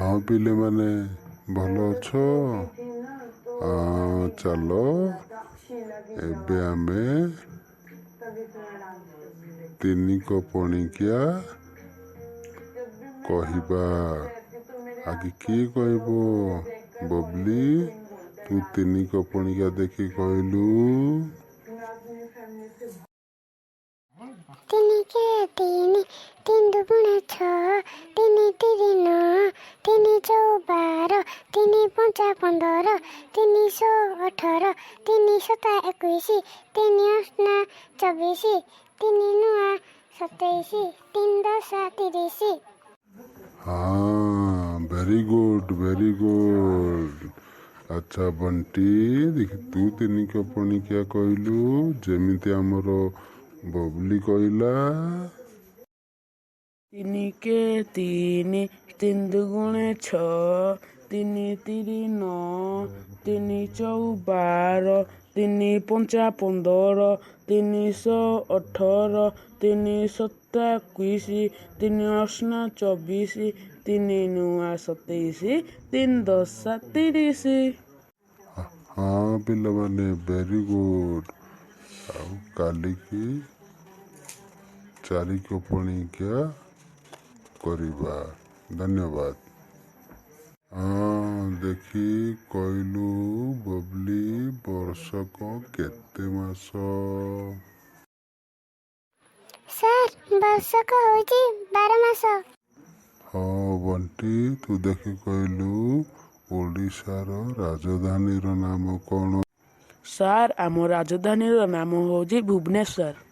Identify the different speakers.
Speaker 1: ହଁ ପିଲାମାନେ, ଭଲ ଅଛ? ଚାଲ, ଏବେ ଆମେ ତିନିକ ପଣିକିଆ କହିବା। ଆଗେ କିଏ କହିବ? ବବଲି, ତୁ ତିନିକ ପଣିକିଆ ଦେଖି କହିଲୁ।
Speaker 2: ତିନିକେ ତିନି, ତିନି ଦୁଗୁଣେ ଛଅ, ତିନି ତିରି ନଅ, ତିନି ଚଉ 12, ତିନି ପଞ୍ଚା 15, ତିନି ଷୋ 18, ତିନି ସତା 21, ତିନି ଅଷ୍ଟା 24, ତିନି ନୂଆ 27, ତିନି ଦଶା 30।
Speaker 1: ହଁ, ଭେରି ଗୁଡ୍, ଭେରି ଗୁଡ୍। ଆଚ୍ଛା ବଣ୍ଟି, ଦେଖି ତୁ ତିନିକ ପଣିକିଆ କହିଲୁ, ଯେମିତି ଆମର ବବଲି କହିଲା।
Speaker 3: ତିନିକେ ତିନି, ତିନି ଦୁଗୁଣେ ଛଅ, ତିନି ତିରି ନଅ, ତିନି ଚଉ 12, ତିନି ପଞ୍ଚା 15, ତିନି ଷୋ 18, ତିନି ସତା 21, ତିନି ଅଷ୍ଟା 24, ତିନି ନୂଆ 27, ତିନି ଦଶା 30।
Speaker 1: ହଁ ପିଲାମାନେ, ଭେରି ଗୁଡ୍। ଆଉ କାଲିକି ଚାରିକ ପଣିକିଆ କରିବା। ଧନ୍ୟବାଦ। ହଁ, ଦେଖି କହିଲୁ ବବଲି, ବର୍ଷକ କେତେ ମାସ?
Speaker 2: ସାର୍, ବର୍ଷକ ହେଉଛି 12 ମାସ।
Speaker 1: ହଁ ବଣ୍ଟି, ତୁ ଦେଖି କହିଲୁ, ଓଡ଼ିଶାର ରାଜଧାନୀର ନାମ କ'ଣ?
Speaker 3: ସାର୍, ଆମ ରାଜଧାନୀର ନାମ ହେଉଛି ଭୁବନେଶ୍ୱର।